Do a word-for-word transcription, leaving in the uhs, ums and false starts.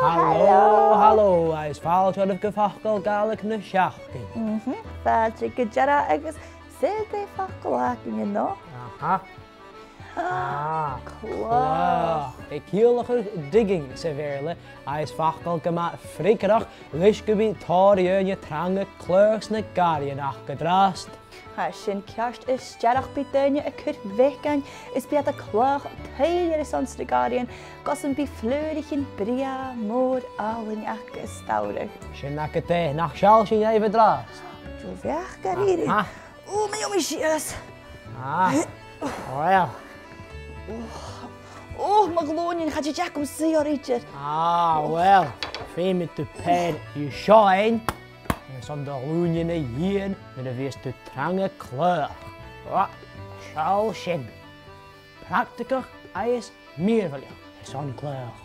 Halò, halò, agus fàilte oirbh gu Facal Gàidhlig na Seachdain. Mhm, fàilte gu dearbh agus saoil dè am facal againne an-diugh? Aha. Ah, ah, clach. Clach. A' ciallachadh digging sa Bheurla, agus facal gu math freagarrach, leis gum bi tòrr dhaoine trang a' cladhach sna gàrraidhean aca an-dràsta. Tha sin ceart, is dearbh, bidh daoine a' cur bheagan is bidh iad a' cladhach pailteas airson sna gàrraidhean, gus am bi flùraichean brèagha mòr àlainn aca as t-samhradh. Sin agad e, nach seall sinn dhuibh an-dràsta? Dè bheachd a rèir? Ah. Ò, mi, ò, mi sìos. Ah, well. Ò, mo ghlùinean, cha tèid agam suidhe orra idir. Ah, well, feumaidh tu paidhir dhiubh seo fhaighinn, airson do ghlùinean a dhìon nuair a bhios tu trang a' cladhach. Ò, seall sin. Practaigeach agus mìorbhaileach airson cladhach.